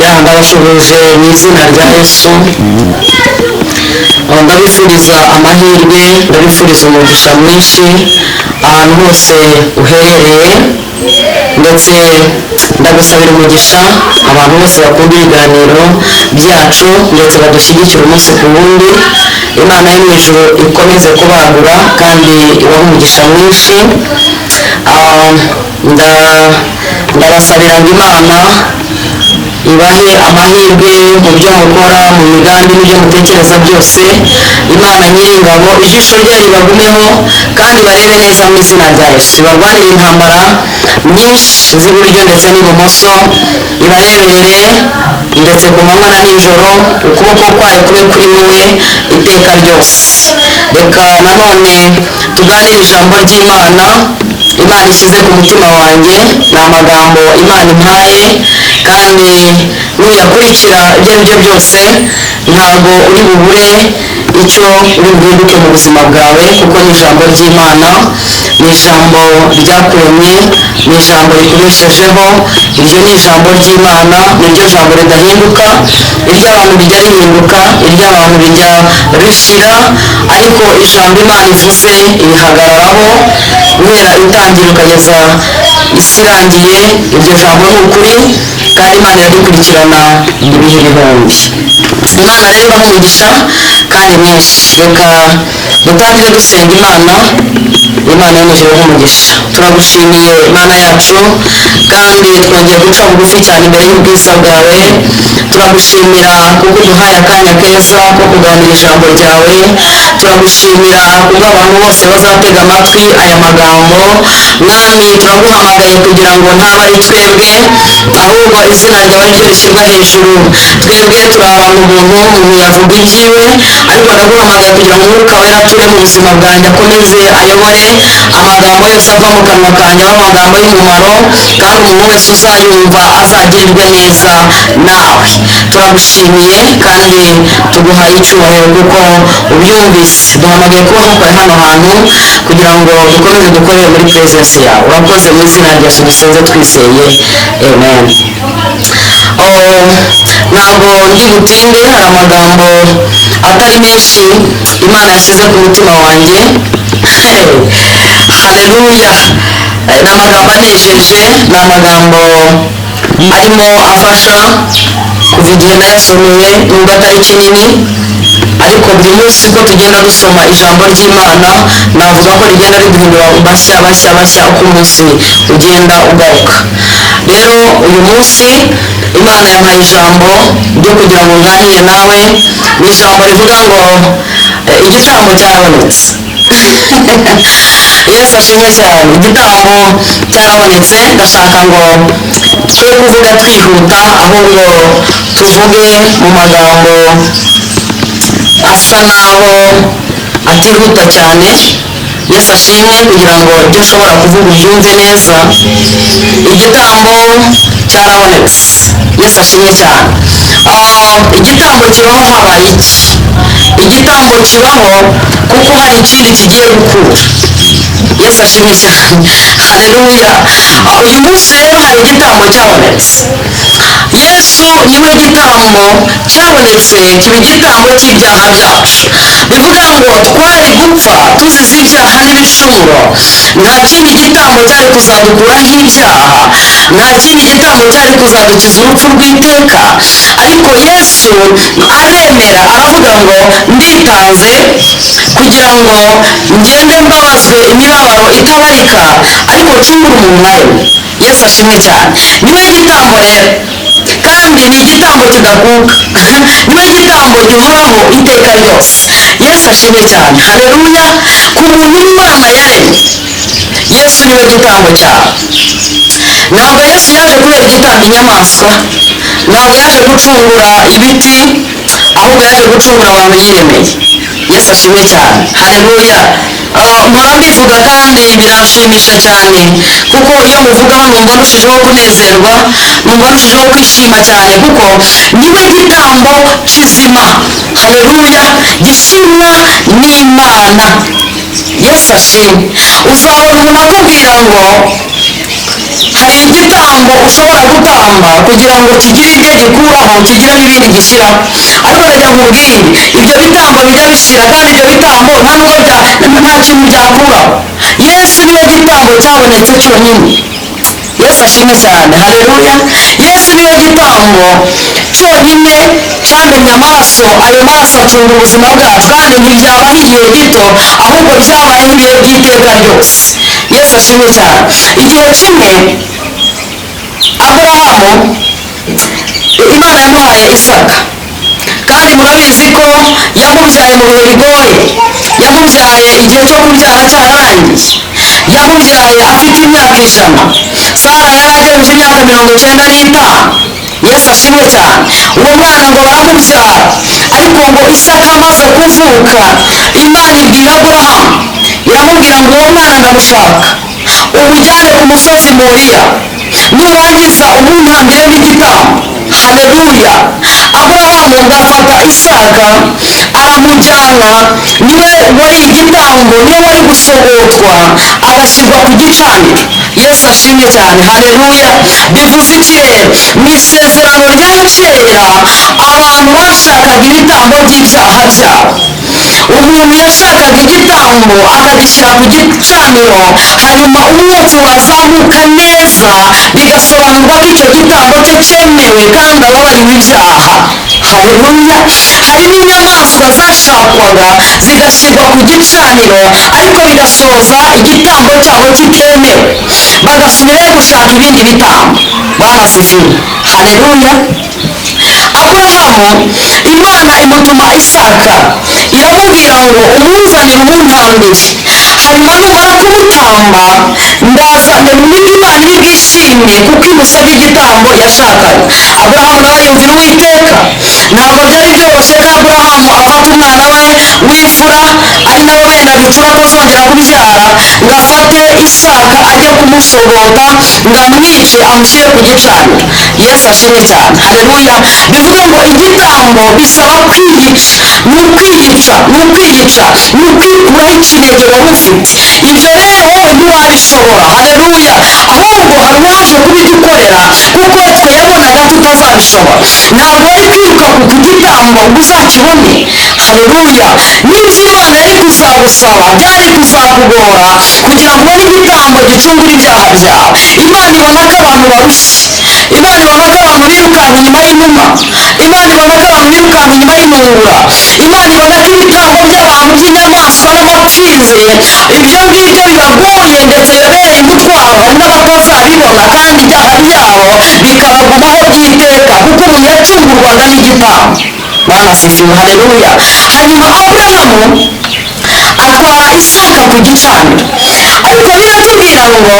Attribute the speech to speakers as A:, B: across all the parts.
A: Ya, ndabasuhuje mu izina rya Yesu. Ndabifuriza amahirwe, ndabifuriza umugisha mwinshi ahantu hose uherereye, ndetse ndagusabira umugisha abantu bose bakunda ibiganiro byacu ndetse badushyigikira umunsi ku wundi. Imana yo mu ijuru ikomeze kubagura kandi ibahe umugisha mwinshi. Ndabasabira ngo Imana ibahe amahirwe mu byo mukora, mu migambi n'ibyo mutekereza byose. Imana Nyiringabo ijisho ryayo ribagumeho kandi barebe neza mu izina rya Yesu, ibarwanire intambara nyinshi z'iburyo ndetse n'ibumoso, ibareberere ndetse ku manywa na nijoro, ukuboko kwayo kube kuri wowe iteka ryose. Reka nanone tuganire ijambo ry'Imana Imana ishyize ku mutima wanjye. Ni amagambo Imana impaye, kandi nuyakurikira ibyo ari byo byose ntabwo uri bubure icyo uri buhinduke mu buzima bwawe, kuko ni ijambo ry'Imana, ni ijambo ryakuremye, ni ijambo rikubeshejeho. Iryo ni ijambo ry'Imana, ni ryo jambo ridahinduka. Iry'abantu rijya rihinduka, iry'abantu rijya rishira, ariko ijambo Imana ivuze irihagararaho guhera itangira ukageza isi irangiye. Iryo jambo ni ukuri kandi Imana irarikurikirana ibihe bihumbi. Imana rero ibahe umugisha kandi mwinshi. Reka dutangire dusenga Imana. Imana yo mu ijuru ibahe umugisha. Turagushimiye Imana yacu, kandi twongeye guca bugufi cyane imbere y'ubwiza bwawe. Turagushimira kuko uduhaye akanya keza ko kuganira ijambo ryawe. Turagushimira kubwo abantu bose bazatega amatwi aya magambo. Mwami, turaguhamagaye kugira ngo ntaba ari twebwe, ahubwo izina ryawe ryo rishyirwa hejuru. Twebwe turi abantu ubuntu, umuntu yavuga ibyiwe, ariko ndaguhamagaye kugira ngo Umwuka Wera ature mu buzima bwanjye, akomeze ayobore amagambo yose ava mu kanwa kanjye, abe amagambo y'umumaro, kandi umuntu wese uzayumva azagirirwe neza nawe. Turagushimiye kandi tuguhaye icyubahiro kuko ubyumvise. Duhamagaye kuba hakorera hano hantu kugira ngo dukomeze dukorere muri presence yawe. Urakoze, mu izina rya Yesu dusenze twizeye, amen. Oh, ntabwo ndi butinde, hari amagambo atari menshi Imana yashyize ku mutima wanjye. Haleluya! Ni amagambo anejeje, ni amagambo arimo afasha kuva igihe nayasomeye, nubwo atari kinini, ariko buri munsi ko tugenda dusoma ijambo ry'Imana, navuga ko rigenda riduhindura bashya bashya bashya uko umunsi ugenda ugaruka. Rero uyu munsi Imana yampaye ijambo ryo kugira ngo nganire nawe. Ni ijambo rivuga ngo igitambo cyarabonetse. Yesu ashimwe cyane, igitambo cyarabonetse. Ndashaka ngo twe kuvuga twihuta, ahubwo tuvuge mu magambo asa naho atihuta cyane. Yesu ashimwe, kugira ngo ibyo ushobora kuvuga ubyumve neza. Igitambo cyarabonetse. Yesu ashimwe cyane. Igitambo kibaho habaye iki? Igitambo kibaho kuko hari ikindi kigiye gukura. Yesu ashimwe cyane, haleluya. Uyu munsi rero hari igitambo cyabonetse. Yesu niwe gitambo cyabonetse, kiba igitambo cy'ibyaha byacu. Bivuga ngo twari gupfa tuzize ibyaha n'ibicumuro. Nta kindi gitambo cyari kuzadukuraho ibyaha, nta kindi gitambo cyari kuzadukiza urupfu rw'iteka, ariko Yesu aremera, aravuga ngo nditanze kugira ngo ngende mbabazwe imibabaro itabarika, ariko ncungure umuntu naremye. Yesu ashimwe cyane. Niwe gitambo rero, kandi ni igitambo kidakuka, niwe gitambo gihoraho iteka ryose. Yesu ashimwe cyane, haleluya. Ku muntu Imana yaremye, Yesu niwe gitambo cyawe. Ntabwo Yesu yaje kubera igitambo inyamaswa, ntabwo yaje gucungura ibiti, ahubwo yaje gucungura abantu yiremeye. Yesu ashimwe cyane, haleluya. Mpora mbivuga kandi biranshimisha cyane, kuko iyo muvugaho numva ndushijeho kunezerwa, numva ndushijeho kwishima cyane, kuko niwe gitambo kizima, haleluya, gishimwa n'Imana. Yesu ashimwe. Uzabona umuntu akubwira ngo Hari igitambo ushobora gutamba kugira ngo kigire ibyo gikuraho, kigire n'ibindi gishyiraho, ariko ndagira ngo nkubwire ibyo bitambo bijya bishira, kandi ibyo bitambo nta nubwo nta kintu byakuraho. Yesu niwe gitambo cyabonetse cyonyine. Yesu ashimwe cyane, haleluya. Yesu niwe gitambo cyonyine cyamenye amaraso, ayo maraso acunga ubuzima bwacu, kandi ntibyabaho igihe gito, ahubwo byabayeho ibihe by'iteka ryose. Yesu ashimwe cyane. Igihe kimwe Aburahamu Imana yamuhaye Isaka, kandi murabizi ko yamubyaye mu bihe bigoye, yamubyaye igihe cyo kubyara cyararangiye, yamubyaye afite imyaka 100, Sara yari agejeje imyaka 95. Yesu ashimwe cyane. Uwo mwana ngo baramubyara, ariko ngo Isaka amaze kuvuka, Imana ibwira Aburahamu, iramubwira ngo uwo mwana ndamushaka, umujyane ku musozi Moriya, nurangiza umuntambire n'igitambo. Haleluya. Aburahamu ngo afata Isaka aramujyana, niwe wari igitambo, niwe wari gusogotwa agashyirwa ku gicaniro. Yesu ashimwe cyane, haleluya. Bivuze iki rero? Mu isezerano rya kera abantu bashakaga ibitambo by'ibyaha byabo. Umuntu yashakaga igitambo akagishyira ku gicaniro, hanyuma umwotsi wazamuka neza, bigasobanurwa ko icyo gitambo cye cyemewe kandi ababariwe ibyaha. Haleluya. Hari n'inyamaswa zashakwaga zigashyirwa ku gicaniro, ariko bigasoza igitambo cyabo kitemewe, bagasubirayo gushaka ibindi bitambo. Bwana asifiwe, haleluya. Aburahamu Imana imutuma Isaka, iramubwira ngo umuzanire umuntambire, hanyuma numara kumutamba ndaza niba Imana iri bwishime kuko imusabye igitambo yashakaga. Aburahamu nawe yumvira Uwiteka. Ntabwo byari byoroshye ko Aburahamu afata umwana we w'imfura, ari nawe wendaga imfura atazongera kubyara, ngo afate Isaka ajye kumusogota ngo amwice amushyire ku gicaniro. Yesu ashimwe cyane, haleluya. Bivuga ngo igitambo bisaba kwiyica, ni ukwiyica, ni ukwiyica, ni ukwikuraho ikinege wari ufite. Ibyo rero wowe ntiwabishobora, haleluya. Ahubwo hari uwaje kubidukorera, kuko twe yabonaga tutazabishobora. Ntabwo wari kwiruka ku gitambo ngo uzakibone, haleluya. N'ibyo Imana yari kuzagusaba byari kuzakugora kugira ngo ubone igitambo gicungura ibyaha byawe. Imana ibona ko abantu barushye, Imana ibona ko abantu birukanka inyuma y'inuma, Imana ibona ko abantu birukanka inyuma y'intungura, Imana ibona ko ibitambo by'abantu by'inyamaswa n'amapfizi ibyo ngibyo bibagoye ndetse bibabereye umutwaro, hari n'abatazabibona kandi ibyaha byabo bikabagumaho by'iteka, kuko umuntu yacungurwaga n'igitambo. Bwana asifiwe, haleluya. Hanyuma Aburahamu atwara Isaka ku gicaniro, ariko biratubwira ngo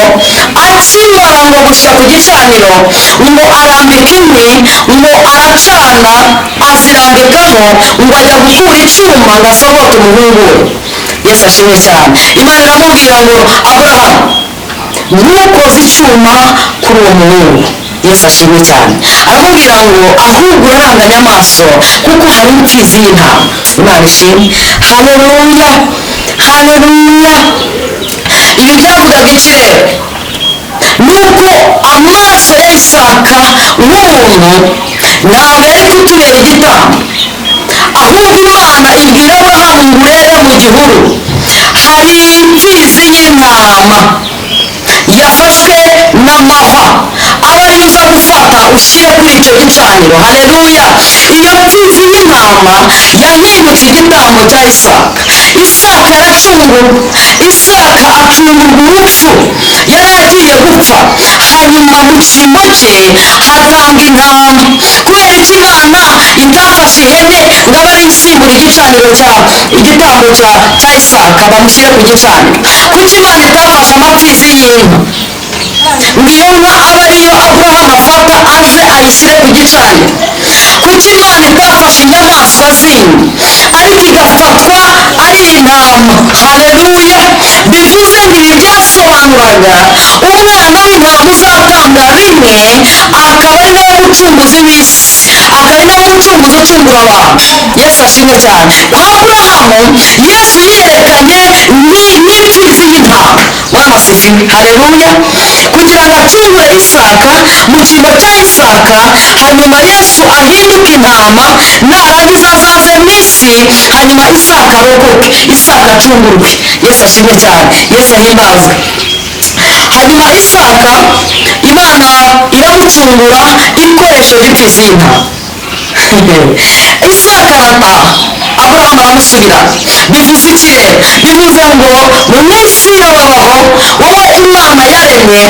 A: akimara ngo gushyira ku gicaniro, ngo arambika inkwi, ngo aracana, azirambikaho, ngo ajya gukura icyuma ngo asogote umuhungu we. Yesu ashimwe cyane. Imana iramubwira ngo Aburahamu, ntukoze icyuma kuri uwo muhungu. Yesu ashimwe cyane. Aramubwira ngo ahubwo uraranganya amaso kuko hari imfizi y'intama. Imana ishimwe, haleluya, haleluya. Ibi byavugaga iki rero? Nuko amaraso ya Isaka nk'umuntu ntabwo yari kutubera igitambo, ahubwo Imana ibwira Aburahamu ngo urebe mu gihuru hari imfizi y'intama yafashwe n'amahwa, aba ariyo uza gufata ushyire kuri icyo gicaniro. Haleluya. Iyo mfizi y'intama yahindutse igitambo cya Isaka. Isaka aracungurwa, Isaka acungurwa urupfu, yari agiye gupfa, hanyuma mu cyimbo cye hatambwa intama. Kubera ko Imana itafashe ihene ngo abe ariyo isimbura igicaniro cya igitambo cya Isaka bamushyire ku gicaniro, kuko Imana itafashe amapfizi y'inka ngo iyo nka abe ariyo Aburahamu afata aze ayishyire ku gicaniro, kuko Imana itafashe inyamaswa zindi ariko igafatwa ari intama. Haleluya. Bivuze ngo ibi byasobanuraga umwana w'intama uzatambwa rimwe, akaba ari nawe mucunguzi w'isi, akaba ari nawe mucunguzi ucungura abantu. Yesu ashimwe cyane. Kwa Aburahamu Yesu yerekanye n'imfizi y'intama. Bwana Bwana asifiwe, haleluya. Kugira ngo acungure Isaka mu cyimbo cya Isaka, hanyuma Yesu ahinduke intama, narangiza azaze mu isi, hanyuma Isaka arokoke, Isaka acungurwe. Yesu ashimwe cyane, Yesu ahimbazwe. Hanyuma Isaka Imana iramucungura ikoresheje imfizi y'intama. Isaka arataha, Aburahamu aramusubira. Bivuze iki rero? Bivuze ngo mu minsi y'ababaho wowe Imana yaremye,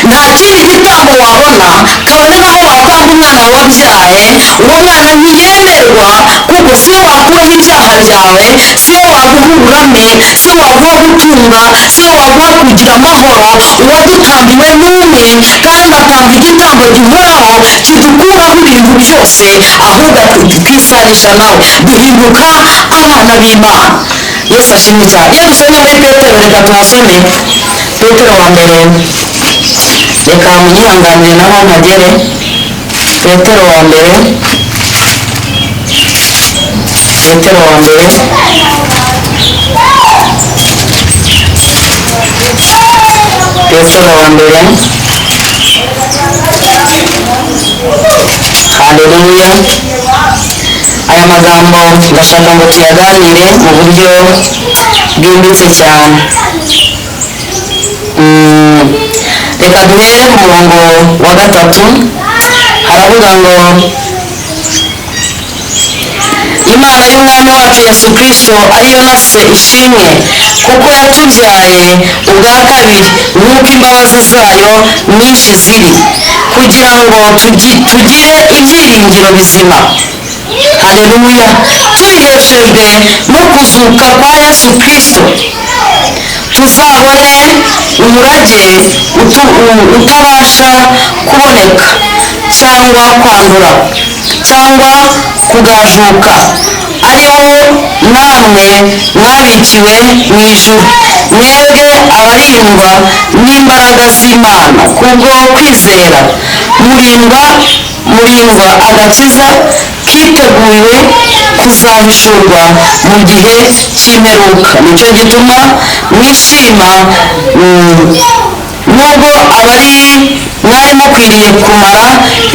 A: nta kindi gitambo wabona kabone naho watanga umwana wabyaye, uwo mwana ntiyemerwa, kuko si we wakuraho ibyaha byawe, si we waguha uburame, si we waguha gutunga, si we waguha kugira amahoro. Uwadutambiwe n'umwe, kandi atanga igitambo gihoraho kidukuraho ibintu byose, ahubwo twisanisha nawe, duhinduka abana b'Imana. Yesu ashimwe cyane. Iyo dusomye muri Petero, reka tuhasome Petero wa mbere, reka munyihanganire naho mpagere. Petero wa mbere, Petero wa mbere, Petero wa mbere, haleluya. Aya magambo ndashaka ngo tuyaganire mu buryo bwimbitse cyane. Reka duhere ku murongo wa 3, haravuga ngo Imana y'Umwami wacu Yesu Kristo ariyo na Se ishimwe, kuko yatubyaye ubwa kabiri nk'uko imbabazi zayo nyinshi ziri, kugira ngo tugire ibyiringiro bizima. Haleluya. Tubiheshejwe no kuzuka kwa Yesu Kristo, tuzabone umurage utabasha kuboneka cyangwa kwandura cyangwa kugajuka, ari wo namwe mwabikiwe mu ijuru, mwebwe abarindwa n'imbaraga z'Imana kubwo kwizera, murindwa agakiza kiteguriwe kuzahishurwa mu gihe cy'imperuka. Nicyo gituma mwishima, nubwo abari mwari mukwiriye kumara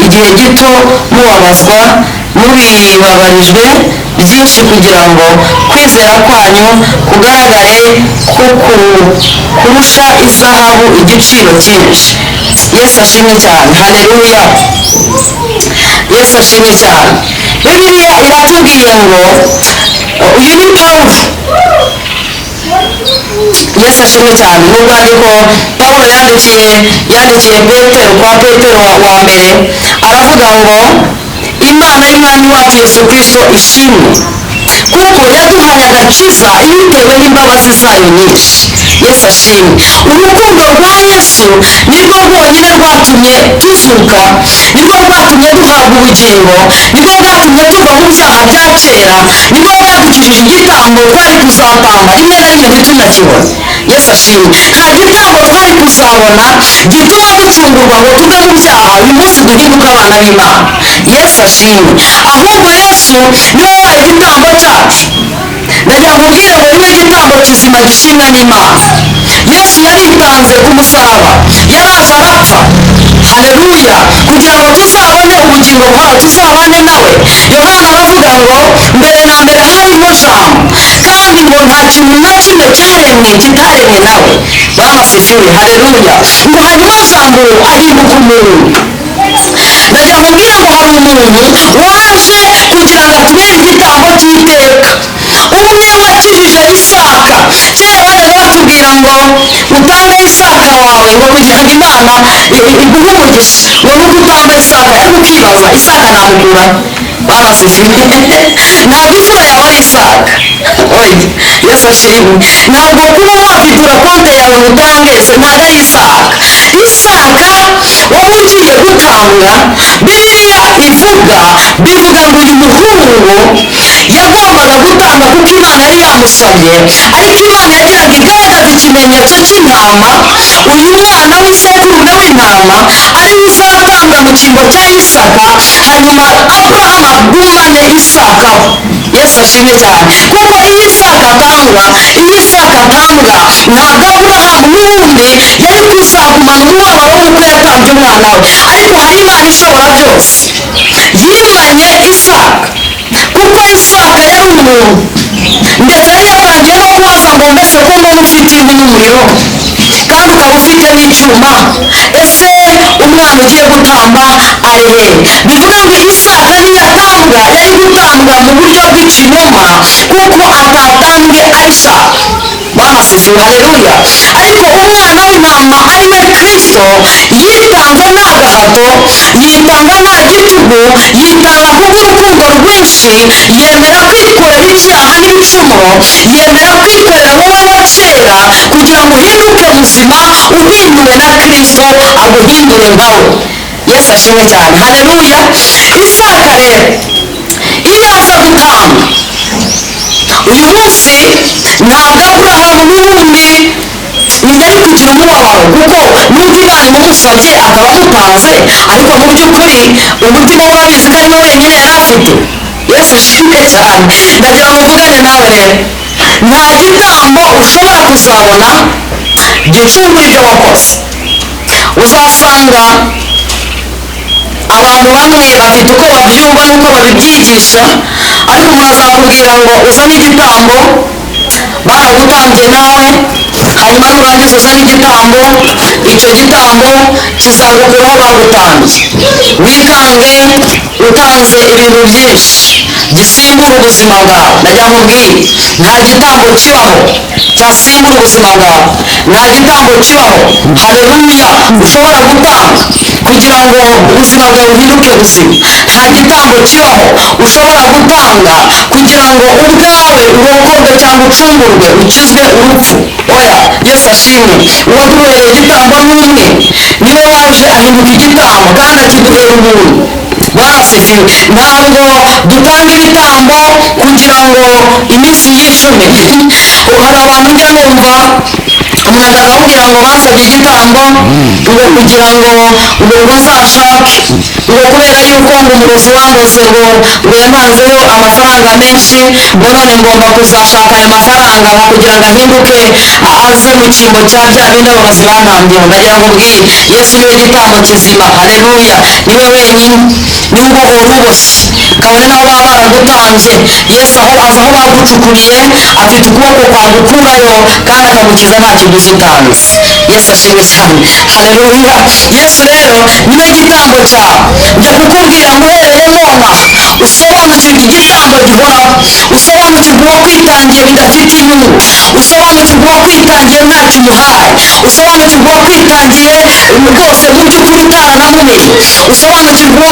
A: igihe gito mubabazwa, mubibabarijwe byinshi, kugira ngo kwizera kwanyu kugaragare kurusha izahabu igiciro cyinshi. Yesu ashimwe cyane, haleluya. Yesu ashimwe cyane. Bibiliya iratubwiye ngo uyu ni Pawulo. Yesu ashimwe cyane. Mu rwandiko Pawulo yandikiye Petero, kwa Petero wa mbere, aravuga ngo Imana y'Umwami wacu Yesu Kristo ishimwe, kuko yaduhaye agakiza ibitewe n'imbabazi zayo nyinshi. Yesu ashimwe. Urukundo rwa Yesu nirwo rwonyine rwatumye tuzuka, nirwo rwatumye duhabwa ubugingo, nirwo rwatumye tuva mu byaha bya kera, nirwo rwadukijije igitambo twari kuzatanga rimwe na rimwe ntitunakibone. Yesu ashimwe. Nta gitambo twari kuzabona gituma ducungurwa ngo tuve mu byaha, uyu munsi duhinduke abana b'Imana. Yesu ashimwe. Ahubwo Yesu niwe wabaye igitambo cyacu. Ndagira ngo mbwire ngo niwe gitambo kizima gishimwa n'Imana. Yesu yaritanze ku musaraba, yaraje arapfa, haleluya, kugira ngo tuzabone ubugingo buhoraho, tuzabane nawe. Yohana aravuga ngo mbere na mbere hariho Jambo, kandi ngo nta kintu na kimwe cyaremwe kitaremwe nawe. Bwana asifiwe, haleluya. Ngo hanyuma Jambo ahinduka umuntu. Ndagira ngo mbwire ngo hari umuntu waje kugira ngo atubere igitambo cy'iteka, umwe wakijije Isaka. Kera bajyaga batubwira ngo utange Isaka wawe ngo kugira ngo Imana iguhe umugisha, ngo nuko utanga Isaka. Ariko ukibaza, Isaka namukura? Bwana asifiwe. Ntabwo imfura yawe ari Isaka. Oya, Yesu ashimwe. Ntabwo kuba wafitura konte yawe ngo utange, ntabwo ari Isaka. Isaka wowe ugiye gutanga, Bibiliya bivuga ngo uyu muhungu yagombaga gutanga kuko Imana yari yamusabye, ariko Imana yagiraga igaragaza ikimenyetso cy'intama, uyu mwana w'isekurume w'intama ari we uzatanga mu cyimbo cya Isaka, hanyuma Aburahamu agumane Isaka. Yesu ashimwe cyane. Kuko iyo Isaka atangwa, ntabwo Aburahamu n'ubundi N'ubundi yari kuzagumana umubabaro w'uko yatambye umwana we, ariko hari Imana ishobora byose yimanye Isaka, kuko Isaka yari umuntu, ndetse yari yatangiye no kubaza ngo mbese ko mbona ufite inkwi n'umuriro kandi ukaba ufite n'icyuma, ese umwana ugiye gutamba ari he? Bivuga ngo Isaka ntiyatambwa, yari gutambwa mu buryo bw'ikinyoma kuko atatambwe abishaka. Bwana asifiwe, haleluya. Ariko umwana w'intama ari we Kristo yitanze nta gahato, yitanga nta gitugu, yitanga kubw'urukundo rwinshi, yemera kwikorera icyaha n'ibicumuro, yemera kwikorera wowe wa kera kugira ngo uhinduke muzima, uhinduwe na Kristo aguhindure nkawe. Yesu ashimwe cyane, haleluya. Isaka rero iyo aza gutanga uyu munsi, ntabwo Aburahamu n'ubundi ntiyari kugira umubabaro, kuko nubwo Imana imumusabye akaba amutanze, ariko mu by'ukuri umutima we urabizi ko ari we wenyine yari afite. Yesu ashimwe cyane. Ndagira ngo mvugane nawe rero, nta gitambo ushobora kuzabona gicungura ibyo wakoze. Uzasanga abantu bamwe bafite uko babyumva n'uko babibyigisha, ariko umuntu azakubwira ngo uzane igitambo, baragutambye nawe, hanyuma nurangiza uzane igitambo, icyo gitambo kizagukuraho bagutambye. Wikange utanze ibintu byinshi gisimbura ubuzima bwawe. Ndagira ngo mbwire, nta gitambo kibaho cyasimbura ubuzima bwawe, nta gitambo kibaho, haleluya, ushobora gutanga kugira ngo ubuzima bwawe buhinduke buzima. Nta gitambo kibaho ushobora gutanga kugira ngo ubwawe urokorwe cyangwa ucungurwe, ukizwe urupfu. Oya, Yesu ashimwe. Uwaduhereye igitambo ni umwe, niwe waje ahinduka igitambo kandi akiduhera ubuntu. Bwana asifiwe. Ntabwo dutanga ibitambo kugira ngo iminsi yicumi. Hari abantu njya numva umuntu akakubwira ngo basabye igitambo ngo kugira ngo nzashake, ngo kubera yuko ngo umurozi wandoze ngo yantanzeho amafaranga menshi, ngo none ngomba kuzashaka ayo mafaranga ngo kugira ngo ahinduke aze mu cyimbo cya bya bindi abarozi bantambyeho. Ndagira ngo mbwire, Yesu niwe gitambo kizima, haleluya, niwe wenyine, niwe ubohora uboshye, kabone naho baba baragutambye. Yesu aho aza aho bagucukuriye, afite ukuboko kwagukurayo kandi akagukiza nta kiguzi utanze. Yesu ashimwe cyane, haleluya. Yesu rero niwe gitambo cyawe. Njya kukubwira ngo uhereye nonaha usobanukirwe igitambo gihoraho, usobanukirwe uwakwitangiye bidafite inyungu, usobanukirwe uwakwitangiye ntacyo umuhaye, usobanukirwe uwakwitangiye rwose mu by'ukuri utaranamumenye, usobanukirwe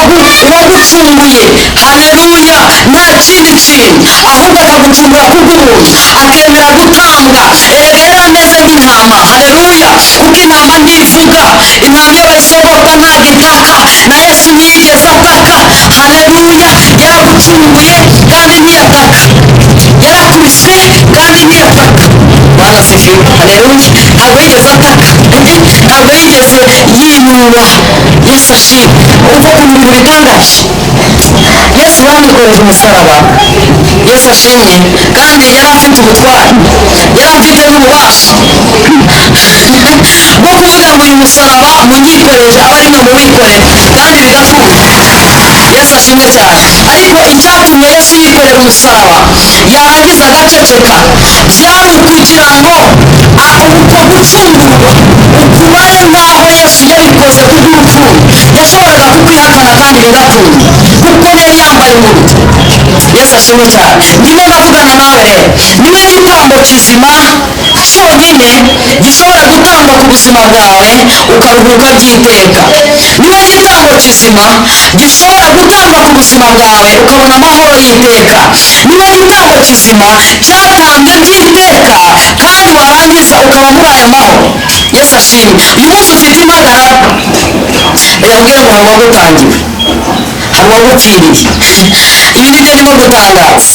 A: uwagucunguye, haleluya, nta kindi kintu ahubwo akagucungura kubw'ubuntu, akemera gutambwa. Erega yari ameze nk'intama, haleluya, kuko intama ntivuga, intama iyo bayisogota ntabwo itaka, na Yesu ntiyigeze ataka, haleluya. Yaragucunguye kandi ntiyataka, yarakubiswe kandi ntiyataka. Bwana asifiwe, haleluya. Ntabwo yigeze ataka, ntabwo yigeze yinuba. Yesu ashimwe. Umva ukuntu ibintu bitangaje. Yesu bamwikoreje umusaraba, Yesu ashimwe, kandi yari afite ubutware, yari afite n'ububasha bwo kuvuga ngo uyu musaraba munyikoreje abe ari mwe muwikorera, kandi bigakunda. Yesu ashimwe cyane. Ariko icyatumye Yesu yikorera umusaraba yarangiza agaceceka, byari ukugira ngo uko gucungurwa ukubare nk'aho Yesu yabikoze kubw'urukundo. Yashoboraga kukwihakana kandi bigakunda, kuko yari yambaye umubiri. Yesu ashimwe cyane. Ndimo ndavugana nawe rero, niwe gitambo kizima cyonyine gishobora gutangwa ku buzima bwawe ukaruhuka by'iteka. Niwe gitambo kizima gishobora gutangwa ku buzima bwawe ukabona amahoro y'iteka. Niwe gitambo kizima cyatambwe by'iteka kandi warangiza ukaba muri ayo mahoro. Yesu ashimwe. Uyu munsi ufite impagarara, reka mbwire ngo hari uwagutangiwe, hari uwagupfiriye. Ibi nibyo ndimo gutangaza.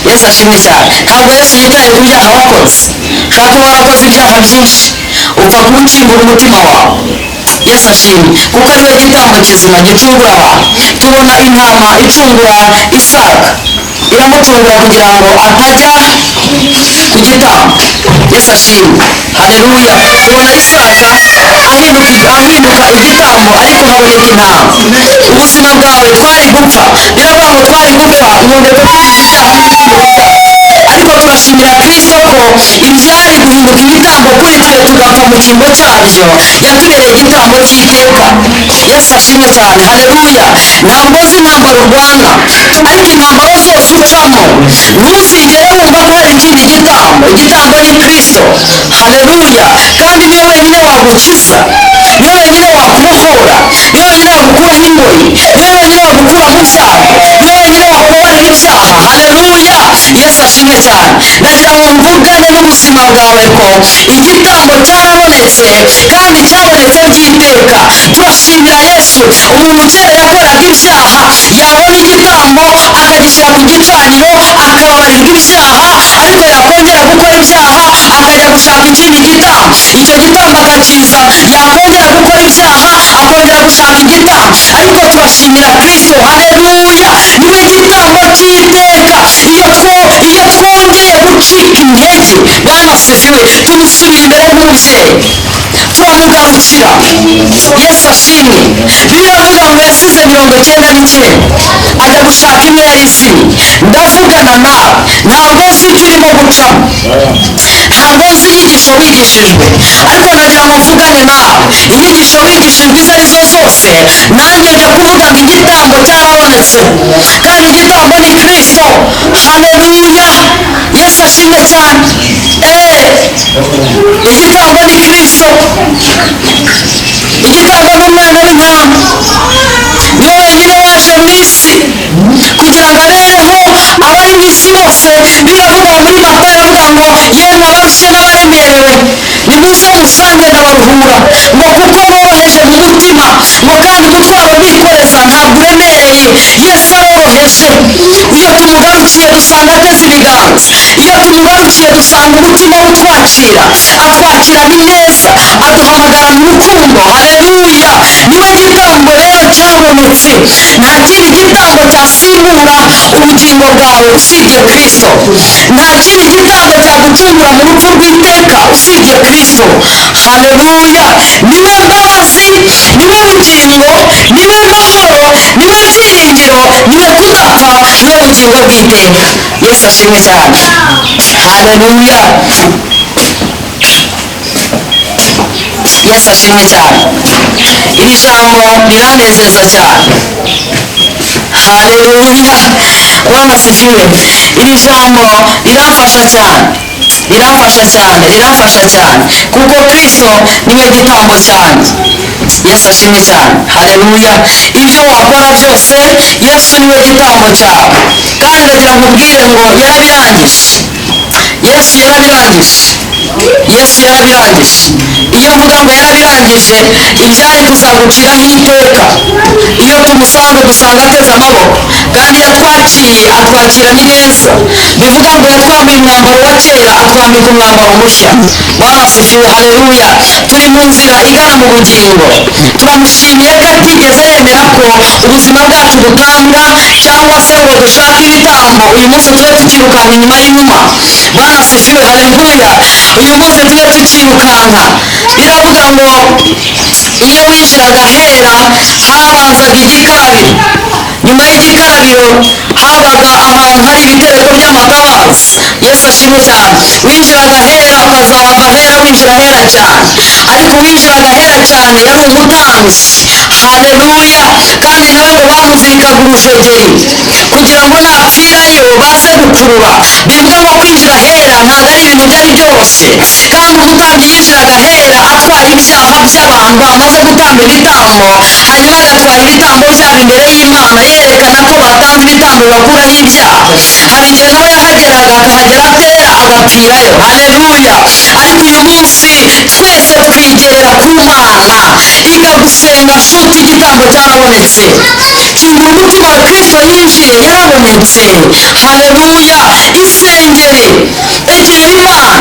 A: Yesu ashimwe cyane. Ntabwo Yesu yitaye ku byaha wakoze. Ushobora kuba warakoze ibyaha byinshi, upfa kuwukingura umutima wawe. Yesu ashimwe, kuko ari we gitambo kizima gicungura abantu. Tubona intama icungura Isaka, iramucungura kugira ngo atajya igitambo. Yesu ashimwe, haleluya. Tubona Isaka ahinduka igitambo, ariko haboneka intama. Ubuzima bwawe twari gupfa, biravuga ngo twari gupfa mu ndetse ibyaha, ariko turashimira Kristo ko ibyari guhinduka ibitambo kuri twe tugapfa mu cyimbo cyabyo, yatubereye igitambo cy'iteka. Yesu ashimwe cyane, haleluya. Ntabwo nzi intambara urwana, ariko intambara zose ucamo ntuzigere wumva ko hari ikindi gitambo. Igitambo ni Kristo, haleluya. Kandi niwe wenyine wagukiza, niwe wenyine wakubohora, niwe wenyine wagukuraho ingoyi, niwe wenyine wagukura mu byaha, niwe wenyine wakubabarira ibyaha, haleluya. Yesu ashimwe cyane. Ndagira ngo mvugane n'ubuzima bwawe ko igitambo cyarabonetse, kandi cyabonetse by'iteka. Turashimira Yesu. Umuntu kera yakoraga ibyaha, yabona igitambo akagishyira ku gicaniro akababarirwa ibyaha, ariko yakongera gukora ibyaha akajya gushaka ikindi gitambo, icyo gitambo akakizana, yakongera gukora ibyaha akongera gushaka igitambo. Ariko turashimira Kristo, haleluya, niwe gitambo cy'iteka. Iyo twongeye gucika intege, Bwana asifiwe, tumusubira imbere nk'umubyeyi, turamugarukira. Yesu ashimwe. Bibiliya iravuga ngo yasize 99 ajya gushaka imwe yari izimye. Ndavugana nawe, ntabwo nzi icyo urimo gucamo, ntabwo nzi inyigisho wigishijwe, ariko nagira ngo mvugane nawe. Inyigisho wigishijwe izo ari zo zose, nanjye njya kuvuga ngo igitambo cyarabonetse, kandi igitambo ni Kristo, haleluya. Yesu ashimwe cyane. Igitambo ni Kristo, igitambo ni umwana w'intama, niwe wenyine waje mu isi kugira ngo abereho abari mu isi bose. Biravuga muri Matayo, iravuga ngo yemwe abarushye n'abaremerewe nimuze musange ndabaruhura, ngo kuko noroheje mu mutima, ngo kandi umutwaro bikoreza ntabwo uremereye. Yesu aroroheje. Iyo tumugarukiye dusanga ateze ibiganza, iyo tumugarukiye dusanga umutima utwakira, atwakirana ineza, aduhamagarana urukundo, haleluya. Niwe gitambo rero cyabonetse. Nta kindi gitambo cyasimbura ubugingo bwawe usibye Kristo. Nta kindi gitambo cyagucungura mu rupfu rw'iteka usibye Kristo, haleluya. Niwe mbabazi, niwe bugingo, niwe mahoro, niwe byiringiro, niwe kudapfa, niwe bugingo bw'iteka. Yesu ashimwe cyane, haleluya. Yesu ashimwe cyane. Iri jambo riranezeza cyane, haleluya. Bwana asifiwe. Iri jambo riramfasha cyane, riramfasha cyane, riramfasha cyane, kuko Kristo niwe gitambo cyanjye. Yesu ashimwe cyane, haleluya. Ibyo wakora byose, Yesu niwe gitambo cyawe. Kandi ndagira ngo ubwire ngo yarabirangije. Yesu yarabirangije, Yesu yarabirangije. Iyo mvuga ngo yarabirangije, ibyari kuzaguciraho iteka, iyo tumusanze dusanga ateze amaboko, kandi iyo atwakiriye atwakiranye neza. Bivuga ngo yatwambaye umwambaro wa kera, atwambika umwambaro mushya. Bwana asifiwe, haleluya. Turi mu nzira igana mu bugingo. Turamushimiye ko atigeze yemera ko ubuzima bwacu butambwa, cyangwa se ngo dushake ibitambo uyu munsi tube tukirukanka inyuma y'inuma. Bwana asifiwe, haleluya. Uyu munsi tube tukirukanka. Biravuga ngo iyo winjiraga ahera habanzaga igikarabiro, nyuma y'igikarabiro habaga ahantu hari ibitereko by'amatabaza. Yesu ashimwe cyane. Winjiraga ahera ukazahava ahera, winjira ahera cyane, ariko winjiraga ahera cyane yari umutambyi, haleluya. Kandi nawe ngo bamuzirikaga urujegeri kugira ngo napfirayo baze gukurura. Bivuga ngo kwinjira ahera ntabwo ari ibintu byari byoroshye. Kandi umutambyi yinjiraga ahera atwaye ibyaha by'abantu bamaze gutamba ibitambo, hanyuma agatwara ibitambo byabo imbere y'Imana, yerekana ko batanze ibitambo bibakuraho ibyaha. Hari igihe nawe yahageraga akahagera atera agapfirayo, haleluya. Ariko uyu munsi twese twigerera ku Mana, ikagusenga nshuti, igitambo cyarabonetse. Kingura umutima wa Kristo yinjiye, yarabonetse, haleluya. Isengere, egera Imana,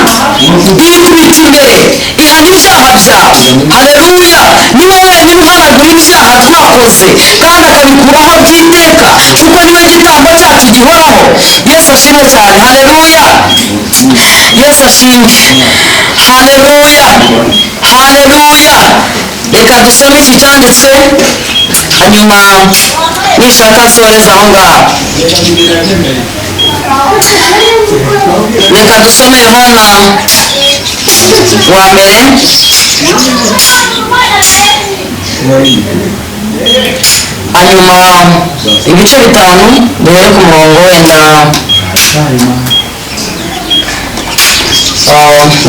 A: ikubita imbere, ihana ibyaha byawe, haleluya. Niwe wenyine uhanagura ibyaha twakoze kandi akabikuraho by'iteka, kuko niwe gitambo cyacu gihoraho. Yesu ashimwe cyane, haleluya. Yesu Yesu ashimwe. Haleluya, haleluya. Reka dusome iki cyanditswe, hanyuma nishaka nsoreze aho ngaho. Reka dusome Yohana wa mbere, hanyuma ibice 5, duhere ku murongo wenda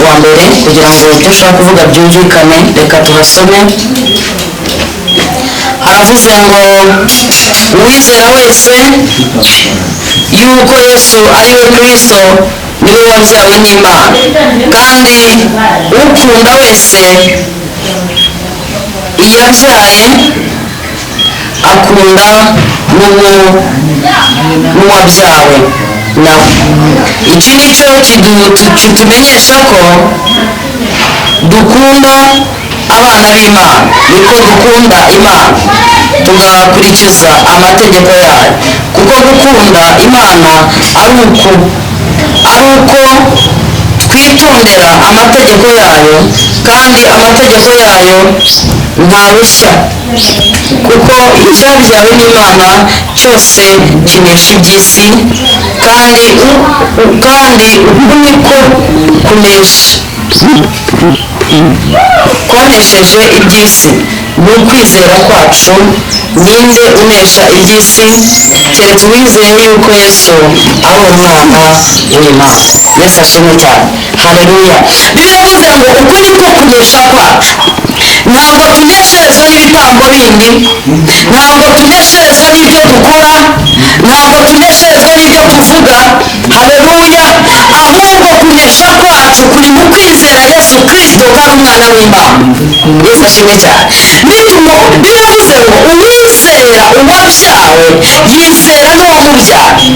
A: wa mbere, kugira ngo ibyo ushaka kuvuga byumvikane. Reka tuhasome. Haravuze ngo uwizera wese yuko Yesu ari we Kristo niwe wabyawe n'Imana, kandi ukunda wese iyabyaye akunda n'uwabyawe nawe. Iki ni cyo kitumenyesha ko dukunda abana b'Imana, niko dukunda Imana tugakurikiza amategeko yayo, kuko gukunda Imana ari uko twitondera amategeko yayo, kandi amategeko yayo ntarushya, kuko icyabyawe n'Imana cyose kinesha iby'isi, kandi uku niko kunesha kwanesheje iby'isi ni ukwizera kwacu. Ninde unesha iby'isi keretse uwizeye yuko Yesu ari umwana w'Imana? Yesu ashimwe cyane. Haleluya. Biravuze ngo uku niko kunesha kwacu. Ntabwo tunesherezwa n'ibitambo bindi, ntabwo tunesherezwa n'ibyo dukora, ntabwo tunesherezwa n'ibyo tuvuga. Haleluya. Ahubwo kunesha kwacu kuri mu kwizera Yesu Kristo ko ari umwana w'Imana. Yesu ashimwe cyane. Biravuze ngo uwizera uwabyawe yizera n'uwamubyaye.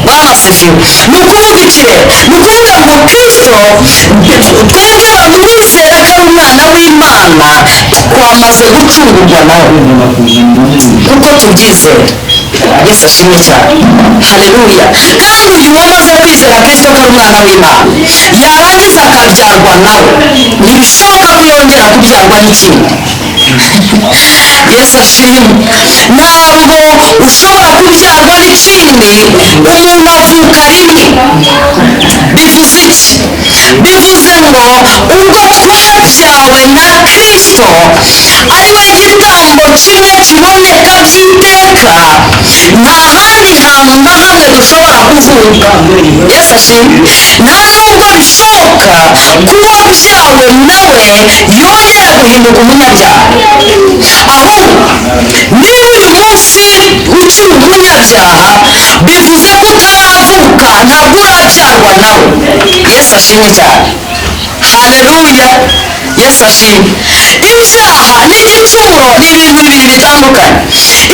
A: Bwana asifiwe. Ni ukuvuga iki rero? Ni ukuvuga ngo Kristo, twebwe bamwizera ko ari umwana w'Imana, twamaze gucungurwa nawe kuko tubyizera. Yesu ashimwe cyane. Haleluya. Kandi uyu wamaze kwizera Kristo ko ari umwana w'Imana, yarangiza akabyarwa nawe, ntibishoboka ko yongera kubyarwa n'ikindi. Yesu ashimwe. Ntabwo ushobora kubyarwa n'ikindi, umuntu avuka rimwe. Bivuze iki? Bivuze ngo ubwo twabyawe na Kristo, ari we gitambo kimwe kiboneka by'iteka, nta handi hantu na hamwe dushobora kuvuka. Yesu ashimwe. Nta nubwo bishoboka kuba wabyawe nawe yongera guhinduka umunyabyaha. Ahubwo niba uyu munsi ukiri umunyabyaha, bivuze ko utaravuka, ntabwo urabyarwa nawe. Yesu ashimwe cyane. Haleluya. Yesu ashimwe. Ibyaha n'igicumuro ni ibintu bibiri bitandukanye.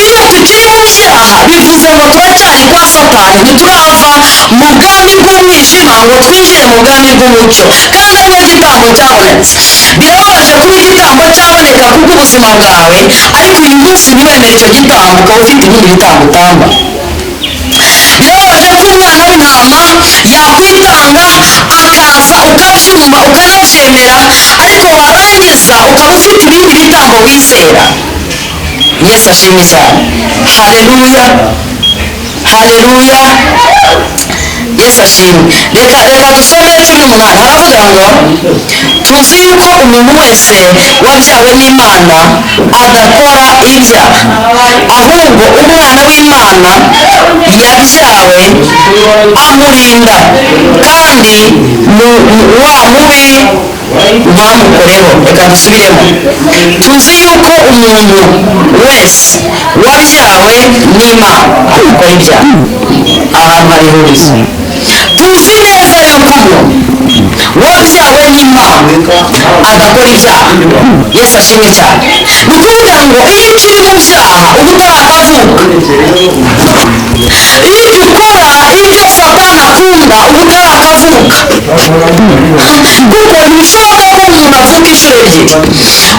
A: Iyo tukiri mu byaha, bivuze ngo turacyari kwa Satani, ntiturava mu bwami bw'umwijima ngo twinjire mu bwami bw'umucyo, kandi ariho igitambo cyabonetse. Birababaje kuba igitambo cyaboneka kubw'ubuzima bwawe, ariko uyu munsi ntiwemere icyo gitambo, ukaba ufite ibindi bitambo utamba. Birababaje ko umwana w'intama yakwitanga akaza, ukabyumva, ukanabyemera, ariko warangiza ukaba ufite ibindi bitambo wizera. Yesu ashimwe cyane. Haleluya, haleluya. Yesu ashimwe. Reka dusome 18. Haravuga ngo tuzi yuko umuntu wese wabyawe n'Imana adakora ibyaha, ahubwo umwana w'Imana yabyawe amurinda, kandi wa mubi ntamukoreho. Reka dusubiremo. Tuzi yuko umuntu wese wabyawe n'Imana adakora ibyaha. Ahantu hari ihurizo. Tuzi neza yuko umuntu wabyawe n'Imana adakora ibyaha. Yesu ashimwe cyane. Ni ukuvuga ngo iyo ukiri mu byaha uba utarakavuka. Iyo ukora ibyo Satani akunda uba utarakavuka, kuko ntibishoboka ko umuntu avuka inshuro ebyiri.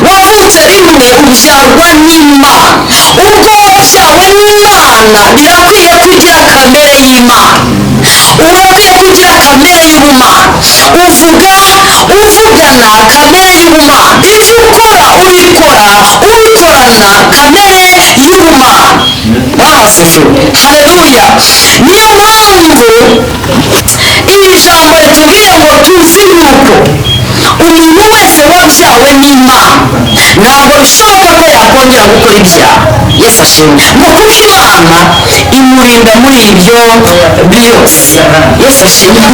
A: Wavutse rimwe ubyarwa n'Imana. Ubwo wabyawe n'Imana, birakwiye kugira kamere y'Imana, urakwiye kugira kamere y'ubumana. Uvuga uvugana kamere y'ubumana. Ibyo ukora ubikora ubikorana kamere y'ubumana. Bwana asifiwe, haleluya. Niyo mpamvu iri jambo ritubwiye ngo tuzi yuko umuntu wese wabyawe n'Imana ntabwo bishoboka ko yakongera gukora ibyaha. Yesu ashimwe. Ngo kuko Imana imurinda muri ibyo byose. Yesu ashimwe,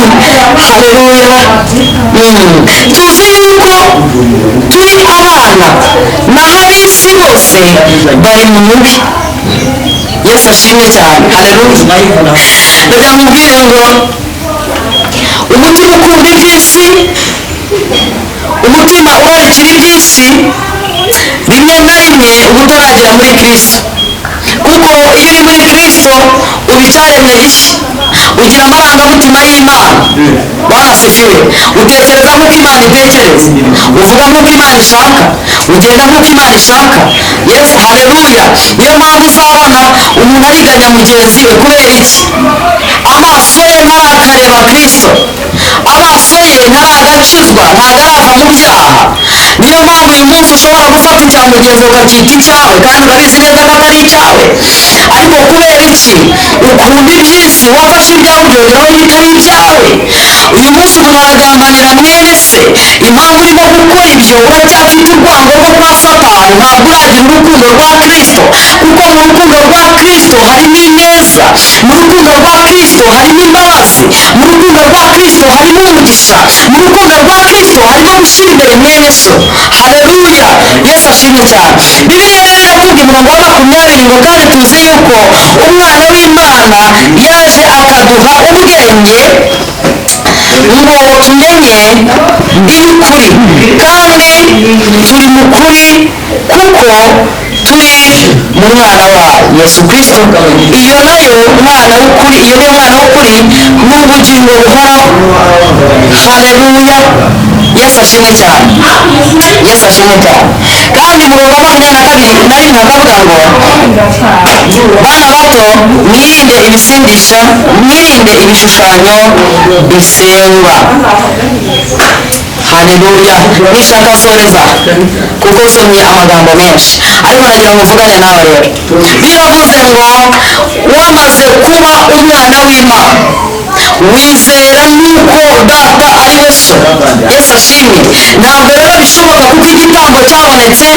A: haleluya. Tuzi yuko turi abana, naho ab'isi bose bari mu mubi. Yesu ashimwe cyane, haleluya. Reka nkubwire ngo umutima ukunda iby'isi, umutima urarikira iby'isi, rimwe na rimwe uba utaragera muri Kristo, kuko iyo uri muri Kristo uba icyaremwe gishya, ugira amarangamutima y'Imana. Bwana asifiwe. Utekereza nk'uko Imana itekereza, uvuga nk'uko Imana ishaka, ugenda nk'uko Imana ishaka. Yesu, haleluya. Niyo mpamvu uzabona umuntu ariganya mugenzi we. Kubera iki? Amaso ye ntarakareba Kristo, amaso ye ntaragakizwa, ntabwo arava mu byaha. Niyo mpamvu uyu munsi ushobora gufata icya mugenzi ukacyita icyawe, kandi urabizi neza ko atari icyawe. Ariko kubera iki? Ukunda iby'isi, wafashe ibyawe ubyongeraho n'ibitari ibyawe. Uyu munsi umuntu aragambanira mwene se. Impamvu urimo gukora ibyo, uracyafite urwango rwo kwa Satani, ntabwo uragira urukundo rwa Kristo. Kuko mu rukundo rwa Kristo harimo ineza, mu rukundo rwa Kristo harimo imbabazi, mu rukundo rwa Kristo harimo umugisha, mu rukundo rwa Kristo harimo gushyira imbere mwene so. Haleluya, Yesu ashimwe cyane. Bibiliya rero iratubwira umurongo wa 20 ngo kandi tuzi yuko umwana w'Imana yaje akaduha ubwenge ngo tumenye iby'ukuri, kandi turi mu kuri kuko turi mu mwana wa Yesu Kristo. Iyo nayo mwana w'ukuri, iyo niyo mwana w'ukuri n'ubugingo buhoraho. Haleluya, Yesu ashimwe cyane, Yesu ashimwe cyane. Kandi umurongo wa 21 akavuga ngo bana bato, mwirinde ibisindisha, mwirinde ibishushanyo bisengwa. Haleluya. Nishaka soreza kuko nsomye amagambo menshi, ariko nagira ngo mvugane nawe. Rero biravuze ngo wamaze kuba umwana w'Imana, wizera yuko data ari we so. Yesu ashimwe. Ntabwo rero bishoboka, kuko igitambo cyabonetse,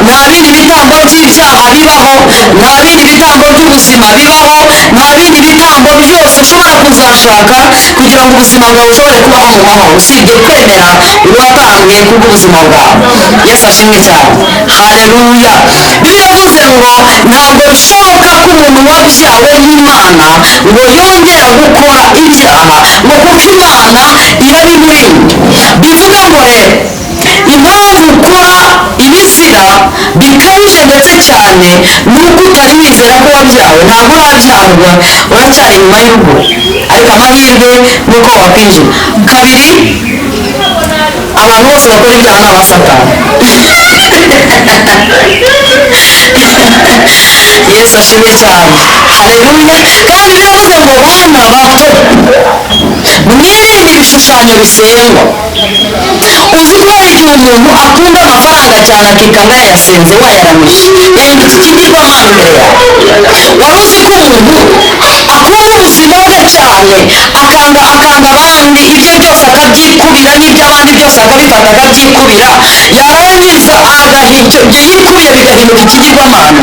A: nta bindi bitambo by'ibyaha bibaho, nta bindi bitambo by'ubuzima bibaho, nta bindi bitambo byose ushobora kuzashaka kugira ngo ubuzima bwawe bushobore kubaho mu mahoro, usibye kwemera uwatambwe kubw'ubuzima bwawe. Yesu ashimwe cyane, haleluya. Biravuze ngo ntabwo bishoboka ko umuntu wabyawe n'Imana ngo yongera gukora ibyaha, ngo kuko Imana irabimurinda. Bivuga ngo rero impamvu ukora ibizira bikabije ndetse cyane ni uko utari wizera ko wabyawe. Ntabwo urabyarwa, uracyari inyuma y'urugo, ariko amahirwe ni uko wakwinjira. Kabiri, abantu bose bakora ibyaha ni abasatani. Yesu ashimwe cyane, haleluya. Kandi biravuze ngo bana bato, mwirinde ibishushanyo bisengwa. Uzi ko hari igihe umuntu akunda amafaranga cyane akikanga yayasenze, wayaramije, yahindutse ikigirwamana imbere yawe. Wari uzi ko umuntu akunda ubuzima bwe cyane, akanga abandi, ibye byose akabyikubira, n'iby'abandi byose akabifata akabyikubira, yarangiza ibyo yikubiye bigahinduka ikigirwamana.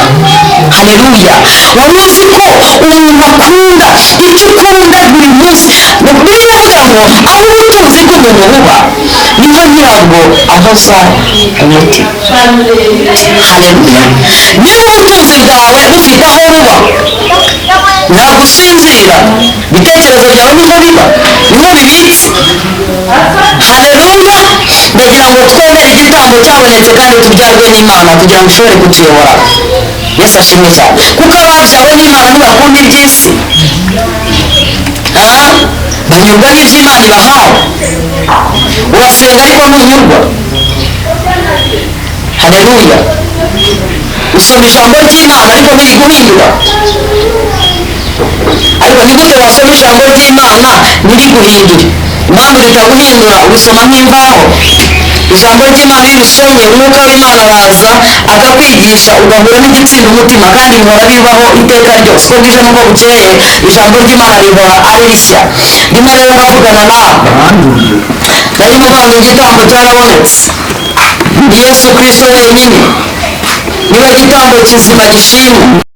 A: Haleluya. Wari uzi ko umuntu akunda icyo ukunda buri munsi? Bibiliya ivuga ngo aho ubutunzi bw'umuntu buba niho nyirabwo ahoza umutima. Haleluya. Niba ubutunzi bwawe bufite aho buba, ntabwo usinzira, ibitekerezo byawe niho biba, niho bibitse. Haleluya. Ndagira ngo twemere igitambo cyabonetse kandi tubyarwe n'Imana kugira ngo ishobore kutuyobora. Yesu ashimwe cyane. Kuko ababyawe n'Imana ntibakunda iby'isi, banyurwa n'iby'Imana ibahawe. Urasenga ariko ntunyurwa. Haleluya. Usoma ijambo ry'Imana ariko ntiriguhindura. Ariko ni gute wasoma ijambo ry'Imana ntiriguhindure? Impamvu ritaguhindura, ubisoma nk'imvaho. Ijambo ry'Imana iyo urisomye, Umwuka w'Imana araza akakwigisha, ugahura n'igitsinda umutima, kandi bihora bibaho iteka ryose, uko bwije n'uko bukeye, ijambo ry'Imana rihora ari rishya. Rimwe rero ndavugana nawe, narimo mvuga ngo igitambo cyarabonetse, ni Yesu Kirisito wenyine, niwe gitambo kizima gishimwa.